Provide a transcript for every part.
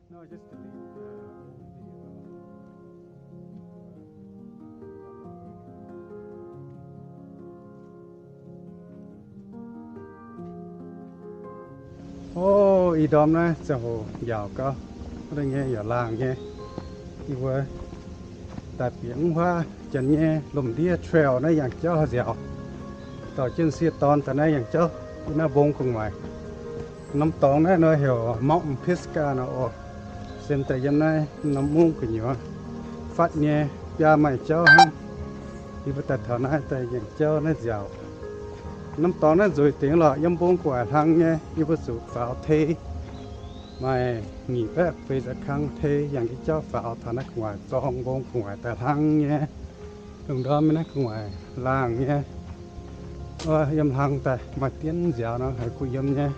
No, just delete the video. O, ih ndorm naaiv ziangh hoc njaaux gau, wuov deix nyei yaac laangh nyei. Yie mbuo daaih bieqc mv huaav janx nyei lomh ndiev trail naaiv yangh jauv haaix nziaaux. Dorh jienv sieqv dorn daaih naaiv yangh jauv, yiem naaiv mbong gu'nguaaic. Norm dorngx naaiv nor heuc Mountain Pisgah nor oc. Se daaih yiem naaiv norm mungv gu'nyuoz fatv nyei biaa maaih jauv hnangv. Yie mbuo daaih taux naaiv daaih yangh jauv naaiv nziaaux. Norm dorngx naaiv nzueic dingc lorqc, yiem mbong gu'nguaaic hlang nyei, yie mbuo zuqc faaux tei. Maaih nyic baeqv feix ziepc kang tei yangh jienv jauv faaux taux naaiv gu'nguaaic zorng mbong gu'nguaaic daaih hlang nyei. Lungh ndorm naaiv gu'nguaaic laangh nyei. Yiem hlang daaih maaih diemv nziaaux nor haiz kuh yiem nyei.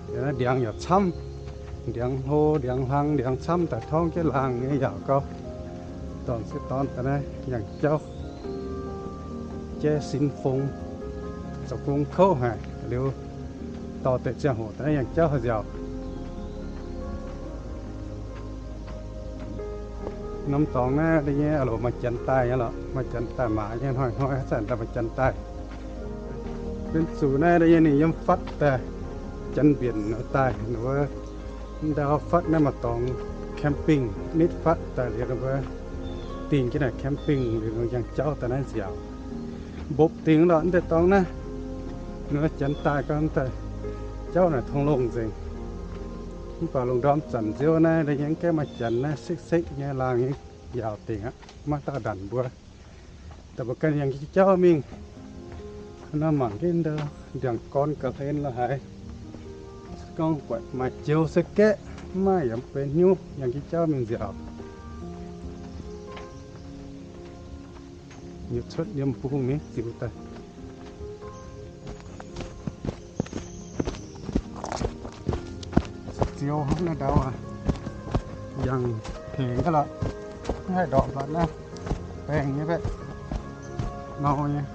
Naaiv ndiangx yaac camv, ndiangx hlo, ndiangx hlang, ndiangx camv daaih torngv jienv laangh nyei yaac gauh. Dorh sieqv dorn daaih naaiv yangh jauv, jaiv sin fong, zoux gong kouv haic liuz, dorh deix ziangh hoc daaih naaiv yangh jauv haaix nziaaux. Norm dorngx naaiv deix nyei aa loc maaih janx daaih nyei lorqc, maaih janx daaih maaz nyei, hnoi-hnoi haaix zanc daaih maaih janx daaih. Benx zuqc naaiv deix nyei ninh yiem fatv daaih, janx mbienc daaih, wuov, ndau fatv naaiv maaih dorngx camping, nitv fatv daaih liuz ninh mbuo dingh jienv naaic camping liuz yangh jauv daaih naaiv nziaaux. Mbopv dingc lorqc, mv deix dorngx naaiv, ninh mbuo janx daaih gau daaih, jauv naaic tong longh nzengc. Mv baac lungh ndorm zanc nziouv naaiv deix nyei mv gaengh maaih janx naaiv sekv-sekv nyei laangh nyei, yaauc dingc aqv, maiv dauh ndanc mbuo. Daaih mbuo ganh yangh jauv mingh, nor mangc jienv ndau ndiangx-gorn ga'hlen lorqc haiz. Se gorngv buatc maaih joux se gaeqv, mv maaih yaac mv benx hnyouv, yangh jauv mingh nziaaux. Yie cuotv yiem bung mingh ziux daaih. Ziux hnangv naaiv ndau aac, yangh hengx aqv lorqc. Mv haih ndorpc lorqc naaiv, baengh nyei baeqv, mau nyei.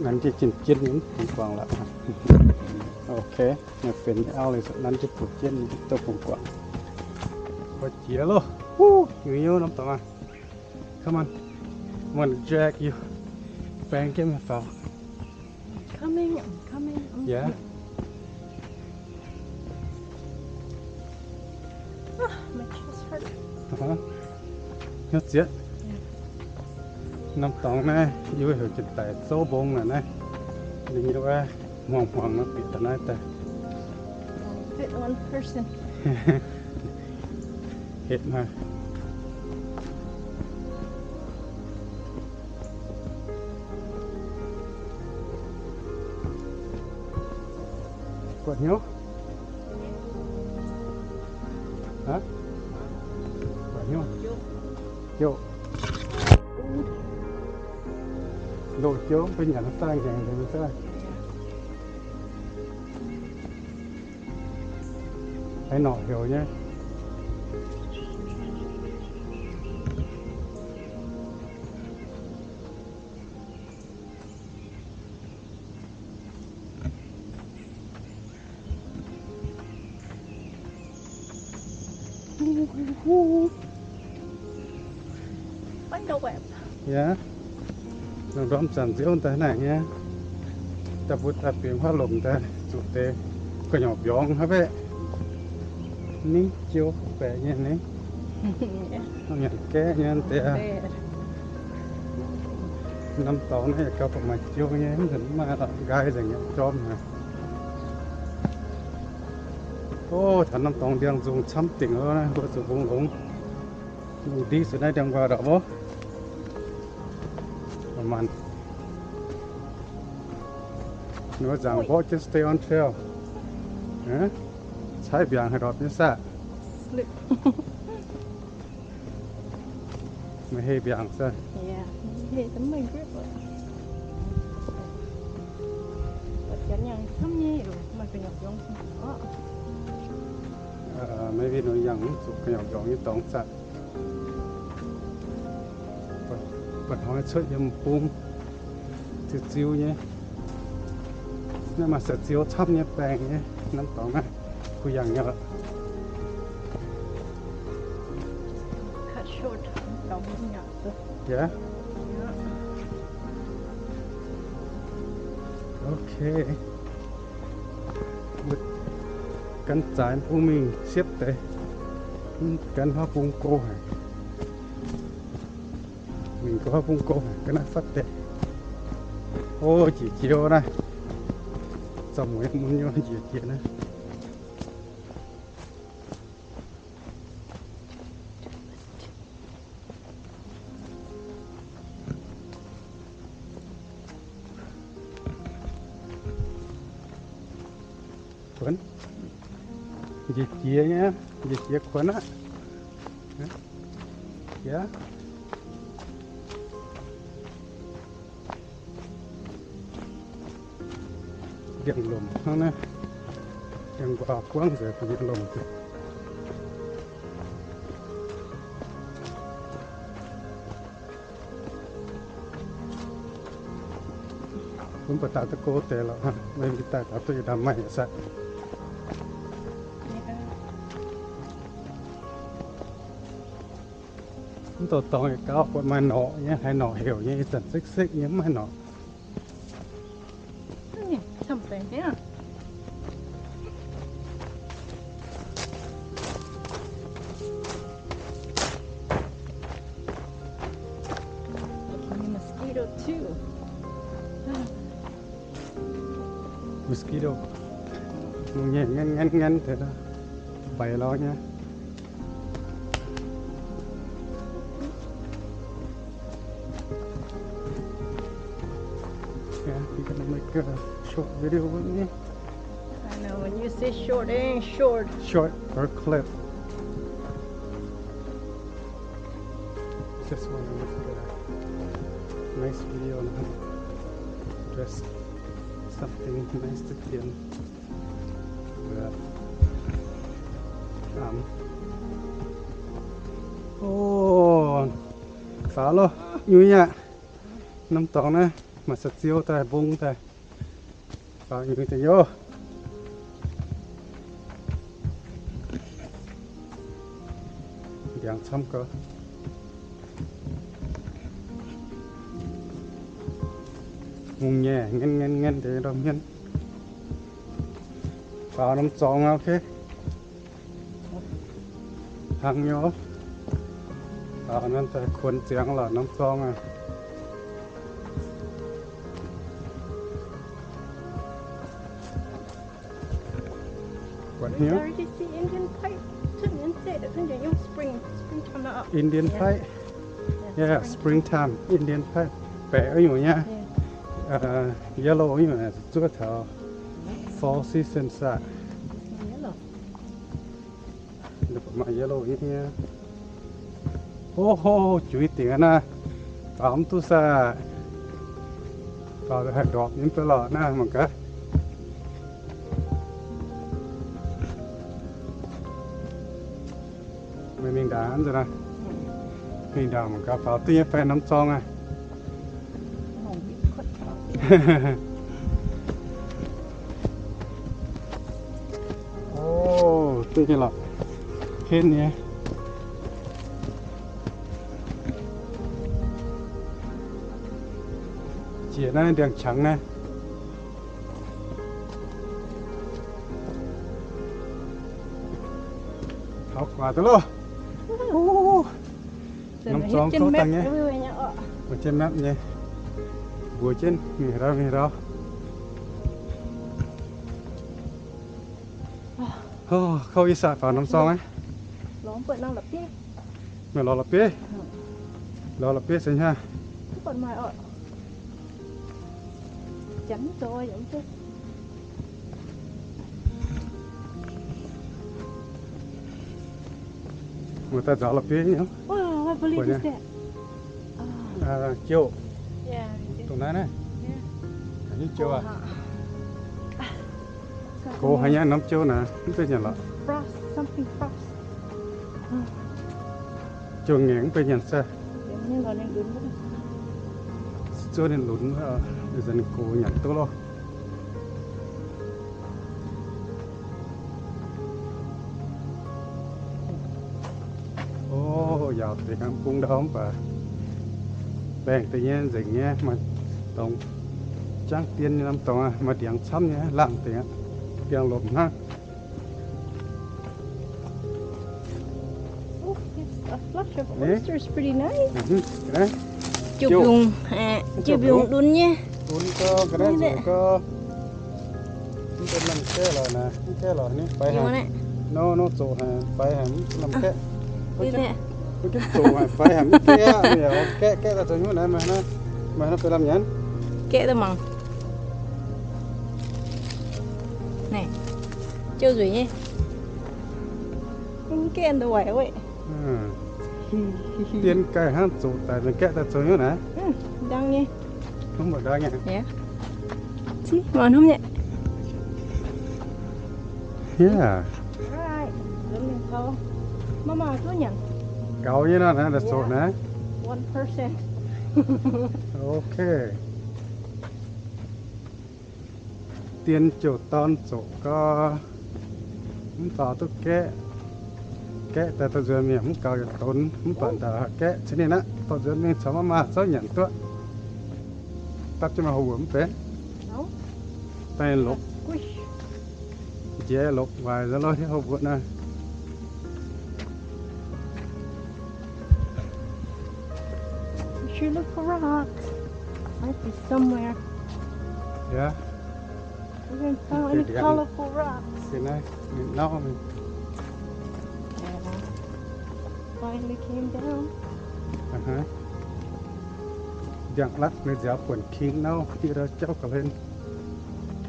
Nanv jienv jien-jien mv bungx guangc lorqc. Ok, benx auv leiz nanv jienv bungx jienv mv bungx guangc. Mbuo jiex loh. Wuov, hnyouv norm dorngx aac. Come on. I'm gonna drag you. Baeng jienv mingh faaux. Coming, I'm coming, I'm Yeah. coming. Ah, my chest hurt. Hnyouv zieqv. Norm dorngx naaiv yie heuc janx daic zouv mbong naaic naaiv. Ninh nyei wuov hmuangx-hmuangx nor bieqc daaih naaiv daaih. Fit one person. Hetv maah. Buatc hnyouv? Aa? Buatc hnyouv? Jouv. Loz-jouv mv baac nyanc daaih ngaengc nzengc daaih. Haaix norqc heuc nyei. Yaac, lungh ndorm zanc nziouv daaih naaic nyei, daaih mbuo daaih bingx huaav lomc daaih zuqc deix gu'nyuoz mbiorngz hnangv baeqv. Ningv jiouv baeqc nyei ningv. Nyanc gaeqv nyei deix. Norm dorngx naaiv yaac gauh baac maaih jiouv nyei, mv maaih lorqc, nqaai nzengc nyei jorm haic. O, taux norm dorngx ndiangx-nzungh camv dingc lo, mbuo zuqc mbungx longx. Lungh ndiev se naaiv ndiangx-nquaah ndorpc mv? Maanc. Ninh mbuo nzaangc mborqv jienv stay on trail. Caaiv mbiaangc haih ndorpc nyei saah? Meih hei mbiaangc saah? Maybe nor yangh mv zuqc gu'nyuoz mbiorngz nyei dorngx saah. Buatc hnoi cuotv yiem bung, ziux-ziux nyei. Naaiv maaih sai-ziux camv nyei baengc nyei. Norm dorngx naaiv kuh yangh nyei lorqc. Cut short. Yaac. Okay. Gan zaaix bung mingh siepv deix. Gan huaav bung go haic. Mingh gan huaav bung go haic, ga'naaiv fatv deix. O, njiec jiex naaiv. Zaux mueiz mun nyei njiec jiex naaiv. Kuonx. Njiec jiex nyei, njiec jiex kuonx aqv. Jiex. Ndiangx-lomc hnangv naaiv. Ndiangx-nquaah buangv nzengc, ndiangx-lomc. Mv baac daaih duqv go deix lorqc, meih mingh daaih taux duqv yietc ndaamv maaih nyei saah. Mv douh dorngx yietc gauh buatc maaih norqc nyei, haiz norqc heuc nyei, ih zanc sekv-sekv nyei mv maaih norqc. Mosquito too. Mosquito. Mungh nyei ngan ngan ngan deix, mbaix lorz nyei. Yeah, you gonna make a short video with me? I know, when you say short, it ain't short. Short or clip. Just wanna make a nice video on how to dress something nice to เตรียม O, faaux loh, nyuiz aqv. Norm dorngx naaiv maaih saa-ziou daaih, mbong daaih. Faaux nyuiz daaih yoh. Ndiangx camv gau. Mungh nyei, ngen ngen ngen deix ndorm hmien. Faaux norm zorngx, ok. Hnangv nyei. Aa, naaiv daaih kuonx ziangx lorqc, norm zorngx aqv. Buatc hnyouv. Indian pipe. Yeah, springtime, Indian pipe. Baeqc wuov nyungc nyei. Yellow wuov nyungc zuov taux fall season saah. Maaih yellow nyei. O ho, juiz dingc aqv naaiv. Faaux mv duqv saah. Faaux haih ndorpc nyei mv baac lorqc naaiv mangc gaax. Meih mingh ndaangc nzunc naaiv. Mingh ndaangc mangc gaax faaux duqv nyei fai norm zorngx aqv. O, duqv nyei lorqc. Henv nyei. Jiex naaiv ndiangx-qangx naaiv. Taux guaax duqv loh. Norm zorngx kouv dangh nyei. Maaih jienv mapv nyei. Mbuox jienv mingh haaix ndau mingh haaix ndau. Kouv ih saah faaux norm zorngx aqv. Meih lorz la'bieiv. Lorz la'bieiv se hnyangx. Muoz daaih nzaaux la'bieiv nyei. Jouh. Dongh naaiv naaiv. Haaix nyungc jouh aqv? Gox haaix nyungc norm jouh naaiv, mv benx nyanc lorqc. Jouh ngaengc mv benx nyanc saah. Zuov ninh lunx, ninh gox nyanc duqv loh. Yaac deix gangv bung ndau mv baac baengh deix nyei nzengc nyei, maaih dongh jangv dien nyei norm dorngx, maaih ndiangx camv nyei, laangh deix aqv, ndiangx lomc hnangv. Oh, it's a flush of oysters, pretty nice. Jiex mbiungc, jiex mbiungc ndun nyei. Ndun gau, ga'naaiv nzueic gau. Mv benx lamh gaeqv lorqc naaic, mv gaeqv lorqc ni, faix haic. Nor, nor zoqc haic, faix haic, mv benx lamh gaeqv. Mv gaeqv zoqc haic, faix haic, mv gaeqv aqv. Yaac gaeqv, gaeqv daaih zoux hnyouv naaiv, maaih haaix nor, maaih haaix nor benx lamh nyanc? Gaeqv daaih mangc. Naaic, jouh nzueic nyei. Mv gaeqv ndau weic weih. Dien gaaih hnangv zoqc daaih, mv gaeqv daaih zoux hnyouv naaiv. Ndang nyei. Hnamv mbuo ndang nyei. Ziv, mangc hnamv nyei. Yeah. Alright. Mv maaih duqv nyanc. Gaux nyei nor naaiv, zoqc naaiv. One percent. Okay. Dien jouh dorn zoqc gau, mv faaux duqv gaeqv. Gaeqv daaih dorh nzuonx mingh mv gaux yietc donx, mv baac ndau gaeqv cin ninh aqv, dorh nzuonx mingh caux mama zouv nyanc duqv. Dapv jienv maaih houc wuoqc mv benx? Daaih lopv, njiec lopv waaic nzengc lorh, hietv houc wuoqc naaiv. We should look for rocks. Might be somewhere. Yeah. We can find any colorful rocks. Finally came down. Ndiangx-latv ninh nziaaux buonc king nor, diuh ndau jauv ga'hlen.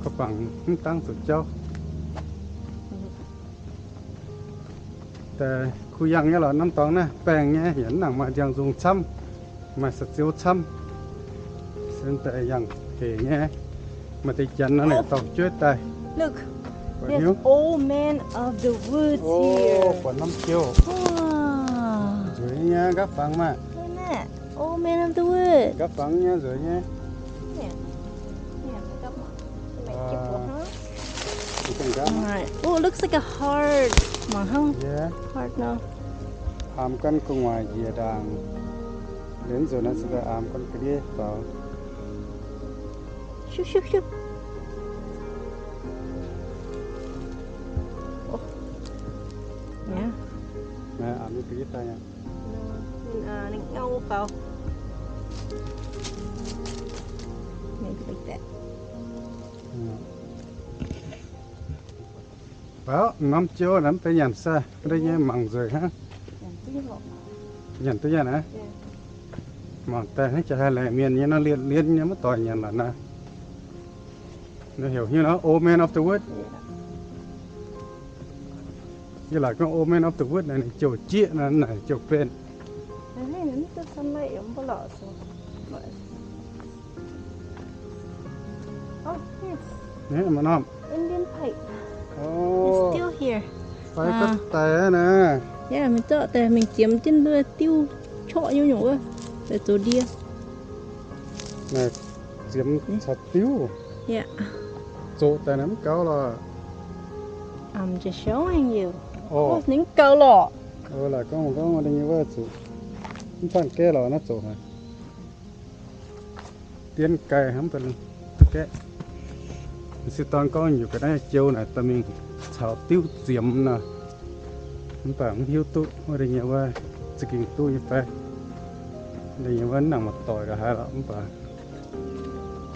Gorngv bangc mv dangv zuqc jauv. Daaih kuh yangh nyei lorqc, norm dorngx naaiv baengh nyei, yaac mv nangc maaih ndiangx-nzungh camv, maaih saa-ziou camv. Se daaih yangh hec nyei, maaih deix janx nor ninh dorh jueiv daaih. Look, there's Old Man of the Woods here. Buatc norm jouh. Nzueic nyei, nqaapv fangx maah. Old Man of the Woods. Nqaapv fangx nyei, nzueic nyei. Alright. Oh, looks like a heart. Mangc hnangv heart nor. Aamx gan gu'nguaaic njiec ndaangc. Liuz nzunc naaiv se daaih aamx gan ga'ndiev faaux. Shup, shup, shup. Naaiv aamx ga'ndiev daaih aqv. Ninh ngau faaux. Maybe like that. Well, norm jouh naaiv mv benx nyanc saah, ndeic nyei mangc nzueic hnangv. Nyanc duqv nyanc aqv. Mangc daaih hnangv jaax haih laengc mienh nyei nor, liemh liemh nyei maiv doic nyanc lorqc naaiv. Naaiv heuc hnyouv nor Old Man of the Wood. Yie laaic gorngv Old Man of the Wood naaic ninh jouh jieqv nor, naaic jouh benv. Naaiv maaih norm Indian pipe. It's still here. Fai ga'daic aqv naaic. Yeah, mingh zorqv daaih mingh ziemx jienv nduov diuv corqv nyungc-nyungc wuov, daaih zoux ndie. Naaic ziemx caux diuv. Zoqc daaih naaic mv gaux lorqc. I'm just showing you. Ninh mv gaux lorqc. Laaic gorngv, gorngv deix nyei wuov zuqc mv banh gaeqv lorqc naaiv zoqc haic. Dien gaaih hnangv mv baac duqv gaeqv. M'sieqv dorn gorngv nyungc ga'naaiv jouh naaic dorh mingh caux diuv ziemx nor, mv baac mv hiuv duqv wuov deix nyei wuov za'gengh duqv nyei fai. Deix nyei wuov mv nangc maaih doic la'haaix lorqc mv baac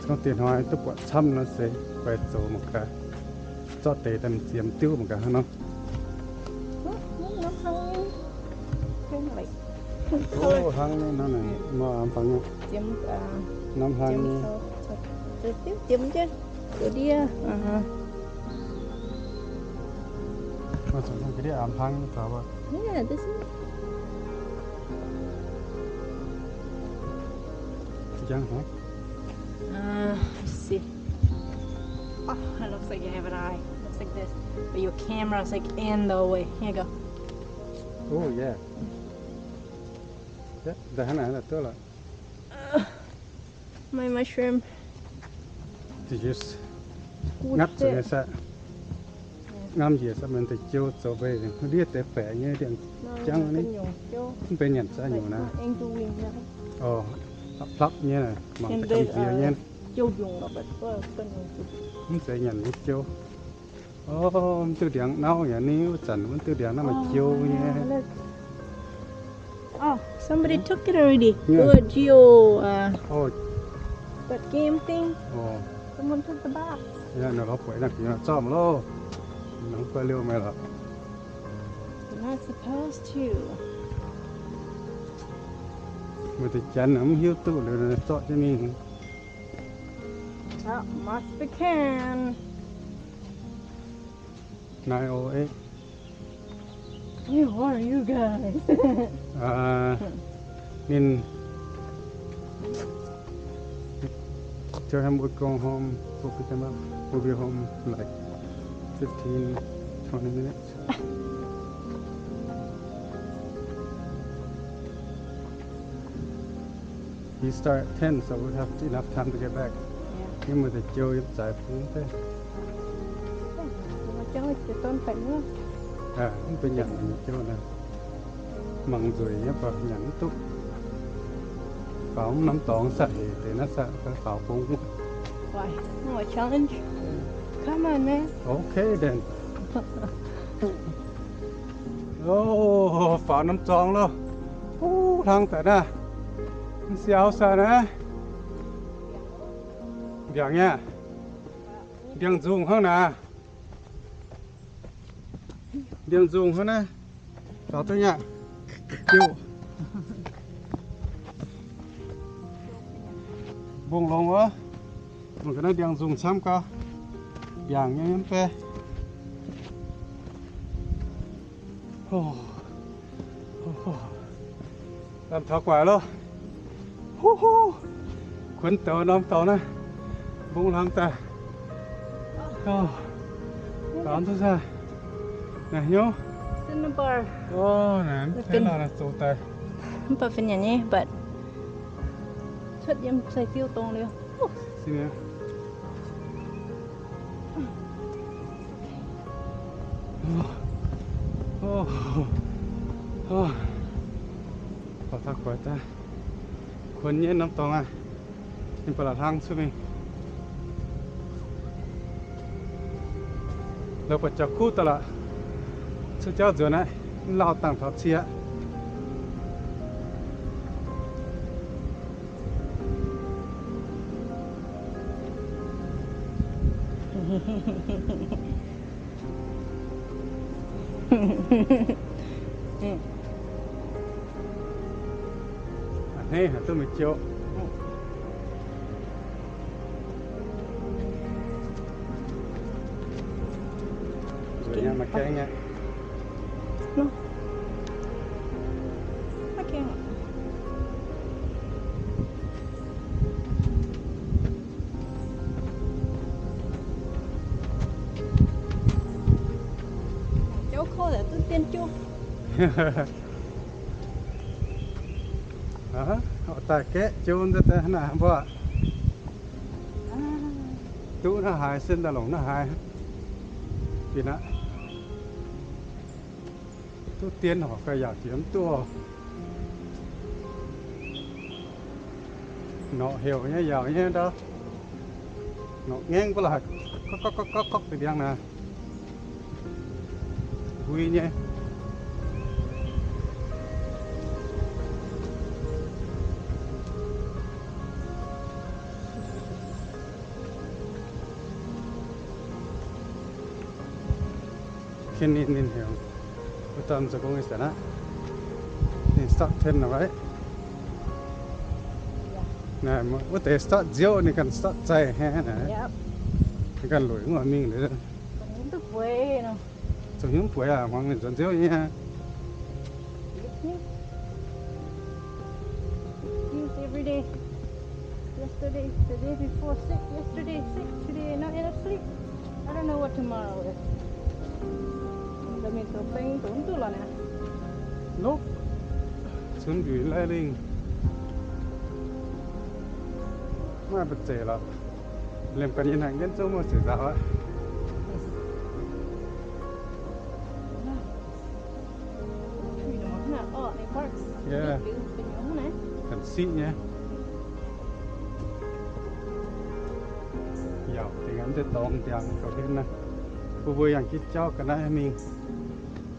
gorngv diex hnoi duqv buatc camv nor se fai zoux mangc gaax. Zorqv deix daaih ziemx diuv mangc gaax hnangv nor. Hnangv nyei nor, norm hnangv nyei. Maaih zuqc norm ga'ndiev aamx hnangv nyei taux wuov. Njang hnangv. Uh, let's see. Oh, it looks like you have an eye. Looks like this. But your camera is like in the way. Here you go. Oh, yeah. Yep, da'hnangv naaic duqv lorqc. My mushroom. Did you s-, ngapv zuqc nyei saah? Ngamv njiec sa mienh deix jiou zoux mbeih ndiev deix faeqc nyei ndiangx-jangv ni. Mv benx nyanc zaqv nyungc naaiv. Orqv, plapv nyei, mangc deix gamh nziex nyei. Mv zeiz nyanc nyei jiou. Orqv, mv diuh ndiangx nauv yaac ni, wuov zanc mv diuh ndiangx naaiv maaih jiou nyei. Oh, somebody took it already. Yeah. Geo, uh, oh, that game thing. Oh. Someone took the box. Yeah, no, lorz buatc naaiv gengh zorqv mv loh. Nangv guai liouh meih lorqc. You're not supposed to. Meih deix janx mv hiuv duqv liuz zorqv jienv mingh. Oh, must be can. Nine oh eight. Who are you guys? Uh, ninh, tell him we're going home. Go pick him up. We'll be home like fifteen, twenty minutes. He start at ten, so we have enough time to get back. Yeah. Yiem meih deix jiou yiem zaaix fungx deix. Mv benx nyanc nyei jiou naaiv. Mangc nzueic nyei baac nyanc mv duqv. Faaux norm dorngx saac hec deix naaiv saac faaux bung. Why? You want a challenge? Come on, man. Okay then. Ov, faaux norm dorngx loh. Huv, hlang daaih naaiv. Mv siau saac naaiv. Mbiaangc nyei. Ndiangx-nzungh hnangv naaiv. Ndiangx-nzungh hnangv naaiv. Faaux duqv nyei. Mbong longx wuov. Mangc gaax naaiv ndiangx-nzungh camv gau. Mbiaangc nyei mv bei. Lamh taux gu'nguaaic loh. Huv huv. Kuonx douz norm dorngx naaiv. Mbong hlang daaih. Faaux duqv saah? Naaiv hnyouv. Naaiv mv zeiz lauh naaic zoux daaih. Mv baac fin nyanc nyei, but cuotv yiem sai-diuv dongh liuz. Faaux taux gu'nguaaic daaih. Kuonx nyei norm dorngx aqv. Ninh ba'laqc hlang cuotv mingh. La'buatc jaux kuv daaih lorqc. Cuotv jauv nzuonx aqv. Mv lauh dangh taux cie aqv. A'hneiv haic duqv mingh jouv. Nzueic nyei, maiv gaengh aqv. Maiv gaengh aqv. Jouv kouv daaih duqv dien jouv. Oix daaih gaeqv jouv nzengc daaih hnangv naaic mbuo. Duqv naaiv haaix se daaih longc naaiv haaix. Fih aqv. Duqv dien horc ga'yaauc jiex mv duqv. Norqc heuc nyei yaauc nyei ndau. Norqc ngaengv mbuo la'haic gorqv gorqv gorqv gorqv deix ndiangx naaic. Mbui nyei. Ken ninh, ninh heuc wuov dauh zoux gong ih zanc aqv. Ninh start ten aqv, right? Wuov deix start nziouv, ninh ganh start zaih hnangv naaic. Ninh ganh lueic wuov mingh liuz. Zoux hnyouv bueix aqv, muangx ninh nzuonx nziouv nyei. Excuse every day. Yesterday, the day before sick, yesterday sick, today not enough sleep. I don't know what tomorrow is. Nza'hmien zoux beng zoux mv duqv lorqc naaic. Nope. Cunv mbiuc lai lingh. Maiv maaih mbu'zeic lorqc. Liemh ganh nyei hnaangx jienv zungv maiv maaih zeic nzaaux aqv. Yie, ga'siqv nyei. Yauc dingc aqv, deix dorngx ndiangx gauh henv naaiv. Mbuo mbuo yangh jienv jauv ga'naaiv mingh.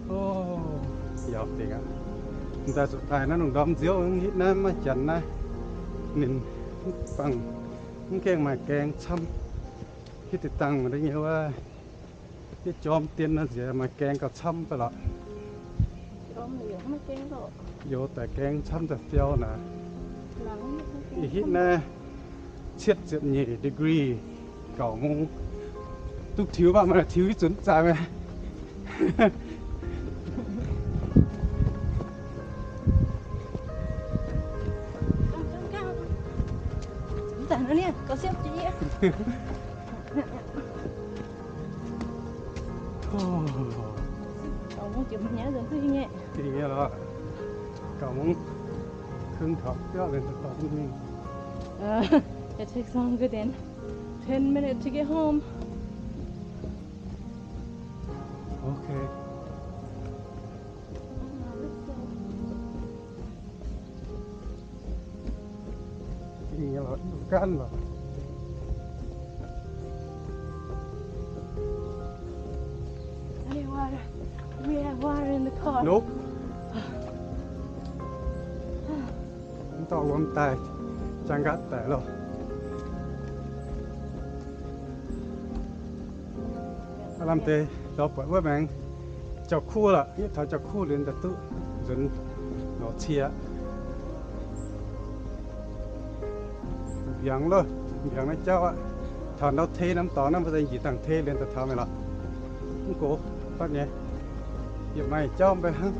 O, yauc dingc aqv. M'daaih zuqc daaih naaiv lungh ndorm nziouv, hitv naaiv maiv janx naaiv. Ninh mv bangc, mv gaengh maaih gaeng camv. Hitv deix dangh maaih deix nyei wuov, hitv jorm dien nor nziex maaih gaeng gauh camv fai lorqc. Youz daaih gaeng camv daaih fiou naaic. Ih hitv naaiv cietv ziepc nyeic degree, gauh mungv. Duqv tiux mv baac maaih tiux hitv zunc mv zaaix maah. Dingc nyei lorqc, gauh mungv kungx taux biauv liuz daaih dorh mingh. It takes longer than ten minutes to get home. Okay. Dingc nyei lorqc, duqv gaanv lorqc. Hey, water. We have water in the car. Nope. Mv dorh wuom daaih, jangx nqaatv daic loh. Aav lamh deix lorz buatc wuov maengx jauv-kuv lorqc. Yietv taux jauv-kuv liuz daaih duqv nzuonx lorz cie aqv. Mbiaangx loh, mbiaangx naaiv jauv aqv. Taux ndau tei norm dorngx naaiv mbuo daaih njiec dangh tei liuz daaih taux mingh lorqc. Mv gox fatv nyei. Yietc maaih jauv mv bei hnangv.